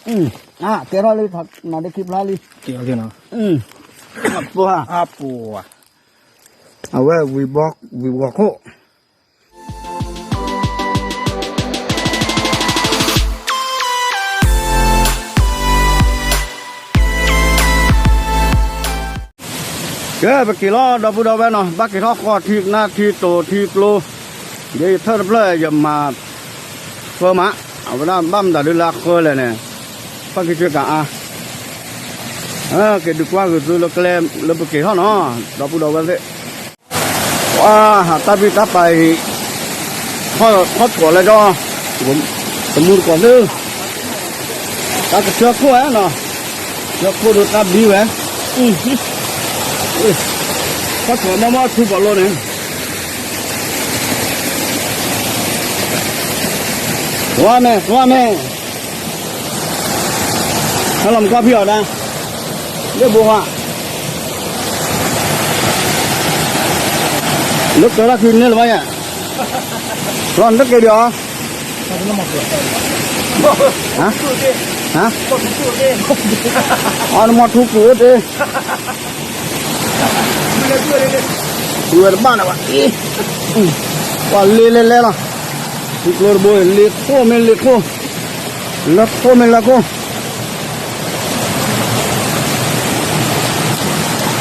အကဲထီၣ်လံ, နဒ့ခံဖျါလံ, ပှၤ, အဝဲ, ဝံၤဘီခိၣ် ကဲ ပက့ၤလီၤ ဒီပုၢ်ဒီဝဲၢ်နီၤ, ဘၣ်က့ၤထီၣ်ဃီထံကနၣ်ထံတိၤထံကျိ, ယဲယထၢၣ်တဖျၢၣ် ယမၤဃၢမး, အဝဲဒၣ်ဘၣ်မတၤဒုလၢအဃၢလဲၣ်န့ၣ်, ဖၣ်က့ၤကၢကၤအါ, က့ၤဒုးကွၢ်ဂုာ်သုလၢကျဲလၢပက့ၤထီၣ်နီၤ, ဒီပုၢ်ဒီဝဲၢ်သ့ၣ် ပှၤဟးတၢ်ဘံၣ်တၢ်ပာ်အံၤ, ထီၣ်ထီၣ်ထီၣ်လၢကီၢ်, တမူတကိးသ့ၣ်, တၢ်ကဆှၢခိၣ်ဝဲနီၤ, ဆှၢခိၣ်ဒီးတၢ်ဘံၣ်ဝဲ, ထီၣ်ထီၣ်မီၢ်မီၢ်ထူပီၤလိန့ၣ်, သွါမဲာ် သွါမဲာ် ဟဲလီၤမူကီၢ်ဖံးအီၤဒၣ်, လၢဘိဟါ, လၢကၢလၢခုန့ၣ်လၢၤဘၣ်ယၤ, လီၤနတက့ၤဒီးအီၤ, အီနမီၢ်ထူကူၣ်အိၣ်တ့ၢ် ဝဲတဘၣ်န့ၣ်ဘၣ်, ပှၤလ့လဲၤလဲၤလီၤ, ထံကျိတဘိ လ့ခိၣ်မ့ၢ်လ့ခိၣ်, လၢခိၣ်မ့ၢ်လၢခိၣ်,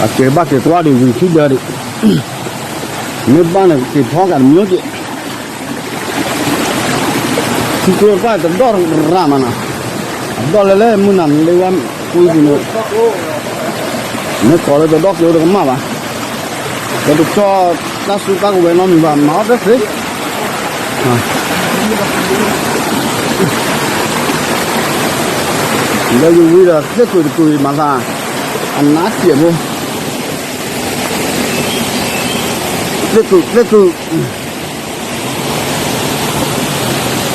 အက့ၤဘၣ်က့ၤကွၢ်ဒံးဝံၤထံဒၢဒံး, မ့ၢ်ဘၣ်န့ၣ်က့ၤဖီကးတမံၤက့ၤ ထံကျိတဖၣ်တဒီၣ်ရၣ်မးနီၤ, အဒီၣ်လဲၤလဲၤမုၢ်နၤလ့ဝဲကွံပူၤန့ၣ်, မ့ၢ်ကိးလၢတဒီၣ်ကျိတကမၣ်ဘၣ်, လၢတဆီတၢ်စုတၢ်ကဝဲၤနီတမံၤဘၣ် မၤအီၣ်တသ့, လၢယဝံၤဒီးသ့ၣ်ကုာ်တကုာ်မၤသး, အနးစဲးဖိ, သ့ၣ်ကုာ်သ့ၣ်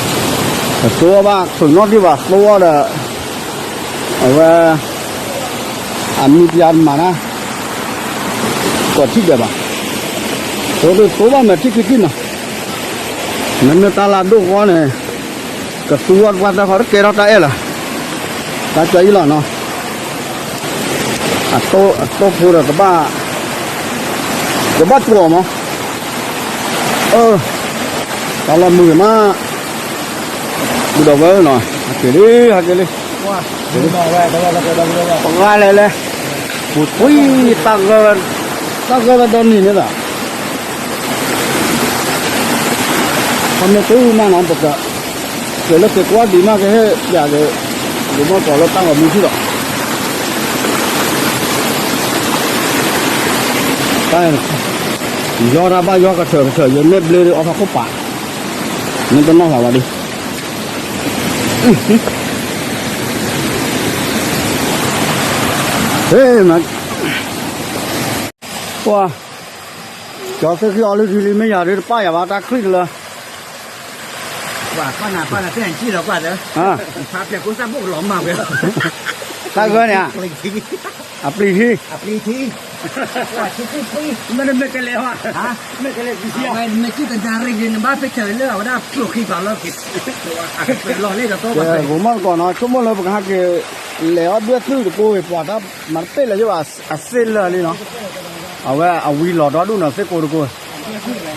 ကုာ် ပသိဘၣ်ခုးနီၣ်ဒံးဘၣ်သိဒီး, အဝဲ, အမံၤပျါတမၤတၢ်, ကိးထံၣ်ဒဲးဘၣ်, သိဒ်သိဘၣ်မ့ၢ်ထံၣ်ခံထံၣ်နီၤ, မ့မ့ၢ်တၢ်လၢဒိၣ်ဃီန့ၣ်, ကသူဝဲတပှၢ်တၢ်ဃီတကဲထီၣ်တၢ်အဲၣ်လၢၤ, တၢ်ကၠီအံၤလီၤနီၤ, အတိၢ်ဖိဒီးကဘၣ်, ကဘၣ်တြီၤမး အၢ, တၢ်လီၢ်မုာ်ဂ့ၤမး, ဘူၣ်ဒီးဝဲနီၤ, ဟဲက့ၤလံ ဟဲက့ၤလံ, ပဂၤလဲၣ်လဲၣ်, ပူၤကွံ, တၢ်ဂၢၢ်ဝဲဒီနံၤန့ၣ်ဒီး, ခီမ့ၢ်တူၢ်မးနီၤ ပက, ကဲလၢက့ၤကွၢ်ဒံးမးကဟဲပျးက့ၤ, ဒ်မ့ၢ်ပှၤလၢတၢ်ဂီၤမူထံၣ်ဒီး တၢ်, ယီတၢ်ဘၣ်ယီကထၢၣ်ကထၢၣ် ယနဲၣ်ဘျ့အီထီၣ်ခိၣ်ပာ်, မ့ၢ်တနီၢ်လီၤဘၣ်ဒံး, ဟ့ၣ်, ပှၤ, ကၠီသ့ၣ်ဃံအီၤလုၢ်ထံလံ မ့ၢ်ယၤဒ်တပၣ်ယၤဘၣ် တၢ်ချံၣ်တလၢ ပှၤ, ပၢ်နၤပၢ်နၤသ့ၣ်နစံၣ်လီၤကွၢ်သၢ, ဖါပျဲၢ်ကိးသၣ်ဘိၣ်ကလီၤမၢ်ဝဲ, တၢ်ဂၢၢ်န့ၣ်, အပျံၤထံ, အပျံၤထံ, မ့ၢ်မ့ၢ်ကလဲၤ, မ့ၢ်ကလဲၤ, မ့ၢ်ကလဲၤနဘၣ်ဖဲထၢၣ်လၢအဝဲဒၣ်ကျိၣ်ဃံဘၣ်လီၤက့ၤ, လီၤလ့ၣ်ဒီး, ကဲ, ဂိၤမီၢ်တကိးနီၤ ဆိကမိၣ်လၢပကဟဲက့ၤ, လဲၤအီၣ်ဒွဲၣ်သုၣ်တကိးဝံၤ ပှၤတၢ်မၤတပ့ၢ်လၢၤယဘၣ်, အစ့လၢာ်လံနီၤ, အဝဲအဝံၤလီၤဒီဒူၣ်နီၤ သ့ၣ်ကိးတကိး,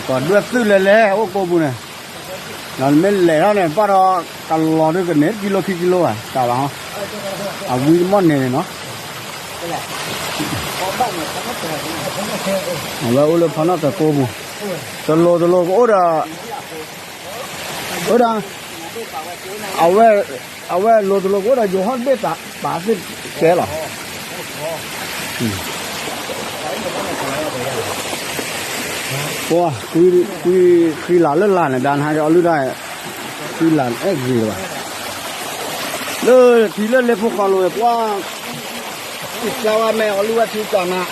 ပှၤဒွဲၣ်သုၣ်လဲၤလဲၤအိၣ်ကိးပူၤန့ၣ် နမ့ၢ်လဲၤထီၣ်န့ၣ် ဘၣ်ဒီးကလီၤဒုးကန့ၢ်ကံလိခံကံလိဘၣ် တၢ်ဘၣ်ဟီ, အဝံတမီၢ်န့ၣ်န့ၣ်နီၤ, အဝဲအိၣ်လၢဖီနီၣ်တကိးပူၤ, တလိၤတလိၤကအိၣ်ဒီး, အိၣ်ဒီး, အဝဲ, အဝဲလိၤတလိၤကအိၣ်ဒီးယိၤဟီၣ်ဘ့ၣ်တၢ်ပာ်သ့ၣ်ကဲလီၤ ပှၤ, ကွံဃံလၤလၢလၤန့ၣ် ဒါနဟါက့ၤအီလုၢ်တၢ်, ဃံလၤအဲၣ်ဂ့ၤလၢၤဘၣ်, လၢထံလၢလဲၤဖိဃီလိၤဝဲပှၤ, ကစၢ်ဝဲမ့ၢ်အီလုၢ်ဝဲထံကၢနၤ ဟ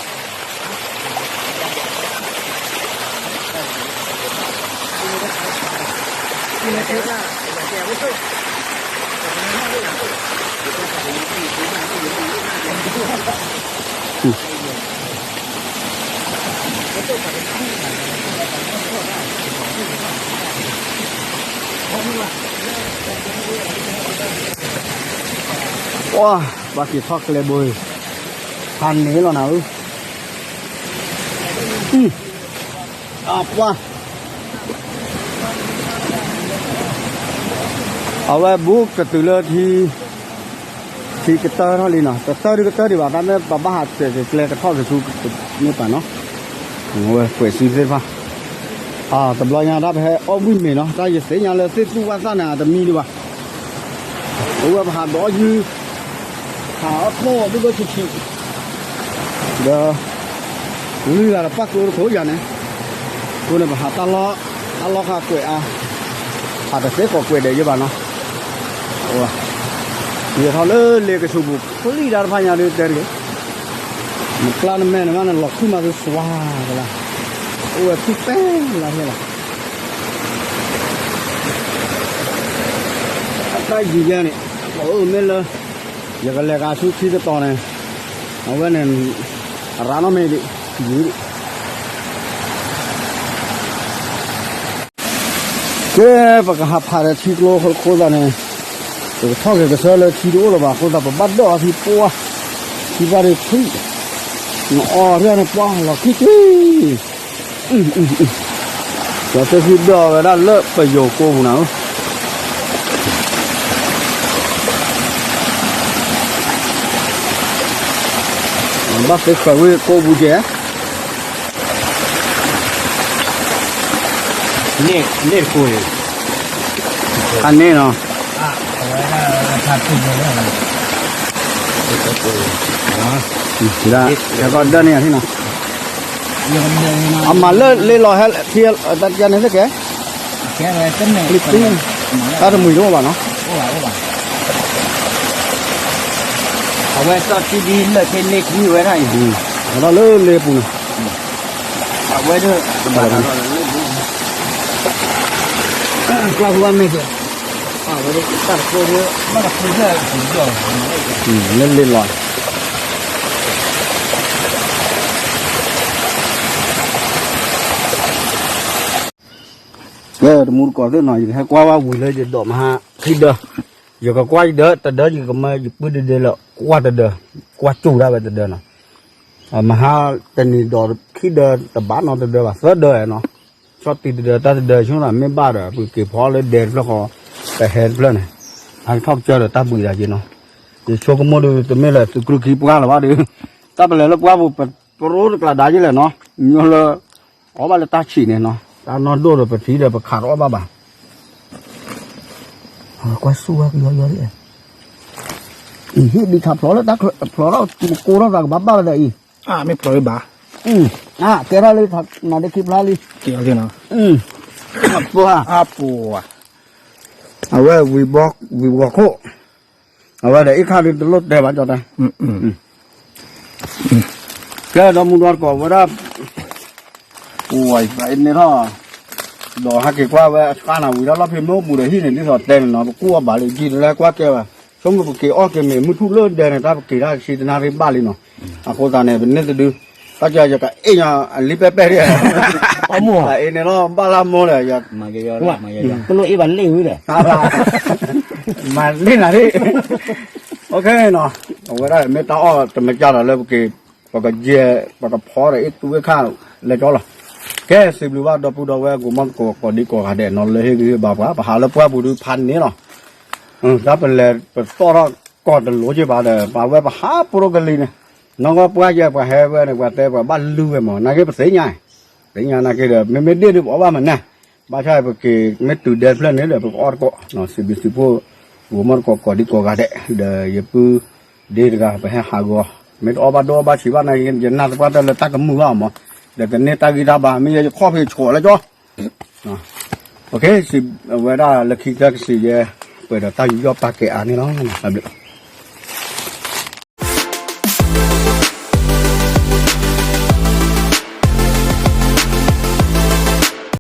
အီ ပှၤက့ၤထီၣ်ကျဲဘိအံၤ, ဖးန့ၣ်လီၤနၤဧၢ, အပှၤ အဝဲဘူးကတုၤလၢထံ, ထံကတၢၢ်ထီၣ်လံနီၤ, တတၢၢ်ဒုကတၢၢ်ဒံးဘၣ်, တၢ်မ့ၢ်ပဘၣ်ဟးစဲးကကျဲကထီၣ်ကဆူန့ၢ်ပာ်နီၤ, ဝဲကွဲးစုသ့ၣ်တဖၣ်, တဘျီညါတၢ်ပဟဲအီၣ်ဘှံးမ့ၤနီၤ, တၢ်ယသ့ၣ်ညါလၢသ့ၣ်သူၣ်ဝၣ်သၣ်န့ၣ် အတမံဒံးဘၣ်, အိၣ်ဝဲပဟးဒီးယုၢ် ဟးအီၣ်ထီၣ်ဒိၣ်ဒိၣ်ဆံးဆံး, ဒီး လုၢ်ဂၤဒီးပၣ်ကျိတခိၣ်ယၤန့ၣ်, အဃိန့ၣ်ပဟးတၢ်လီၢ်, တၢ်လီၢ်ဃာ်ကွဲးအါ, ဟးတသ့ကိးကွဲးဒဲးယဘၣ်နီၤ, ယထီၣ်လၢလ့ကဆူးပူၤ ဖျံၣ်တၢ်တဖၣ်ညါဒုတဲတဂ့ၤ, နကျါနမဲာ်န့ၣ်မးနလီၤခုၣ်မးသုစွါကလါ, အိၣ်ဝဲခုၣ်ပဲလါဟဲလီၤ အတၢ်ယံၤယါန့ၣ်, အမ့ၢ်လၢ ယကလဲၤကၤဆူခံတတီၤန့ၣ်, အဝဲန့ၣ် အရၣ်နီၣ်မ့ၢ်ဒံး, ယံၤဒံး, ကဲ ပကဟးဖးဒီးထံကျိအဃိသတးန့ၣ်, ပကထီၣ်က့ၤကဆၢလၢထံတအိၣ်လၢၤဘၣ်အဃိသတး ပဘၣ်ဒၢၣ်အီၤထံပှၢ်, ထံပှၢ်ဒုးဖျံၣ်, နအီၣ်ဒၣ်န့ၣ်ပှၢ်လီၤခံက့ၤ ကသ့ၣ်ဃံဒၢၣ်ဝဲဒၣ်လၢပယိၤကိးပူၤနၤဧၢ, ဘၣ်သ့ၣ်ဃၢၤဝ့ၢ်ကိးပူၤကဲ, န့ၣ်တကိးအံၤ, အန့ၣ်နီၤ, ဒၣ်ကီဒၢၣ်န့ၣ်နီၤ, အမၤလၢလ့လီၤဟဲထံတၢ်န့ၣ်သ့ၣ်ကဲ, လံသူ, တၢ်တမှံၤတအိၣ်ဘၣ်နီၤ, အဝဲစီၣ်ထံဒ်လၢၢ်ထံန့ၢ်ခံဝဲဒၣ်အံၤ, အဒီးလၢလ့ပူၤန့ၣ်, အဝဲဒၣ် ကျီၢ်ဖူဘၣ်မ့ၢ်ကဲ, အဝဲဒၣ်တၢ်တကျိဒ်, ဘၣ်တကျိဒ်, လၢလ့လီၤ ကဲ တမူတကိးသ့ၣ်နီၤ, ယကဟဲကွၢ်ဝဲဝံၤလၢယဒိးမဟါခံဒၢ, ယကကွၢ်ယဒၢ, တဒၢယကမၢယပုၢ်ဒဒဲလၢ ကွၢ်တဒၢ, ကွၢ်ကၠူၣ်ဒၣ်ဝဲတဒၢနီၤ, မဟါတနံၤဒိးခံဒၢတဘၣ်နီတဒၢဘၣ်, သၢဒၢနီၤ, ဆီၣ်တံၢ်တဒၢ တၢ်တဒၢ ဆိမ့ၢ်ဘၣ်ဒီး ပက့ၤဖီလၢဒဲတဖျၢၣ်ဃီ, ပဟဲတဖျၢၣ်န့ၣ်, အကထီၣ်ကစၢၢ်ဒီးတၢ်ဘှံးဒၣ်က့နီၤ, ယဆိကမိၣ်ဒီး တမ့ၢ်လၢသုးကြုၢ်ခံပှၢ်လၢၤဘၣ်ဒီး, တၢ်ပလဲၤလၢပှၢ်ပူၤ ပတြိတကျးဒါယလဲၣ်နီၤ, ညီလၢ အီၣ်ဘၣ်လၢတၢ်ဆံးန့ၣ်နီၤ, တၢ်နီၢ်ဒိၣ်ဒီးပထံၣ်ဒီးပခးတအီၣ်ဘၣ်ဘၣ်, ကွၢ်ဆူၣ်ဝဲကယီယီဒ်, ဟံၣ်ဒံးထးဖျိးလၢတၢ်ဖျိးထီၣ်မကိထီၣ်သးကဘၣ်ဘၣ်ဝဲဒီးအံၤ, မ့ၢ်ဖျိးဘၣ်, ကဲထီၣ်လံ, နၤဒ့ခံဖျါလံ, အပူၤ, အဝဲဝံၤဘီခိၣ်, အဝဲဒီးအ့ၣ်ခါဒုးတလိၣ်တဲဘၣ်ကၠီတဲ ကဲဒီမူဒီတကိးဝဲဒၣ်, ပှၤအံၤန့ၣ်ထီၣ်, ဒီးဟဲက့ၤကွၢ်ဝဲအဆှါနၤဝံၤဒီးလီၢ်ဖံးမ့ၢ်အိၣ်ပူၤဒီးဟံၣ်န့ၣ် ဒ်သိးတဲန့ၣ်နီၤ ပကူၣ်အီၣ်ဘၣ်လံ ဒ်တလဲကွၢ်ကဲဘၣ်, ဆိကမိၣ်ပက့ၤအီၣ်က့ၤမ့ၢ်မုၢ်ထူၣ်လၢဒဲန့ၣ် တၢ်ပက့ၤတၢ်ကဆံတနၣ်ရံၣ်ဘၣ်လံနီၤ, အဃိသတးန့ၣ် ပန့ၢ်တဒု, တၢ်ကဲယကအ့ၣ်ညါအလံပဲပဲဒ်, အအံၤန့ၣ်လီၤဘၣ်လၢမိၢ်ဒီးယၤ တလိၣ်အ့ၣ်ဘၣ်လ့ၣ်ဝံၤဒီး, မၤလ့ၣ်နၤဒ်, အဝဲဒၣ်မ့ၢ်တၢ်အီၣ်တမ့ၢ်ကၢ်ဒီးလၢပက့ၤ, ပကယဲၢ်, ပကဖီဒီးအ့ၣ်တူၢ်ဝဲခါလဲၤကၠီလီၤ, ကဲစံးဘျုးဘၣ်ဒီပုၢ်ဒီဝဲၢ်ကိးမံၤကိးကိးဒံကိးဂၤဒဲးနီၤ လၢဟ့ၣ်ဂံၢ်ဟ့ၣ်ဘါပှၤ ပဟးလၢပှၢ်ပူၤဒုးဖးန့ၣ်လီၤ, တၢ်ပလဲၤပသီၣ်ထီၣ်ကီၢ်တလိၤက့ၤဘၣ်ဒီး ပှၤဝဲပဟးပရိကလံၤန့ၣ်, နီၢ်ကီၢ်ပှၢ်ယဲၢ်ပှၤဟဲဝဲန့ၣ် ပှၤတဲပှၤဘၣ်လုၢ်ဝဲမး နာ်က့ပသ့ၣ်ညါ, သ့ၣ်ညါနာ်က့ဒီး မ့မ့ၢ်ဒ့ၣ်ဒုးပအီၣ်ဘၣ်မနုၤ, ဘၣ်ဆၣ်ပက့ၤမ့ၢ်တုၤဒဲတဖျၢၣ်န့ၣ်ဒီး ပကအီၣ်တကိး, စံးဘျုးစံးဖှိၣ်, ကိးမံၤကိးကိးဒံကိးဂၤဒဲး, ဒီးယပုၢ်ဒ့တဂၤ ပဟဲဟးဂီၤ, မ့ၢ်တအီၣ်ဘၣ်ဒိၣ်အီၣ်ဘၣ်ဆံးဘၣ်နာ်က့ ယနၢ်သပှၢ်တၢၢ်လၢတၢ်ကမုာ်ဘၣ်အီၤမး, ဒီးတန့ၢ်တၢ်ဂံၢ်တၢ်ဘါ မ့ၢ်ယဲယခီၣ်ဖံးဆှိးလၢကၠီ အဝဲဒၣ်လၢခံကတၢၢ်ကစံးယဲ, ပှဲၤဒီးတၢ်ယူးယီၣ်ပာ်ကဲအါန့ၣ်လီၤ, တၢ်ဘျုး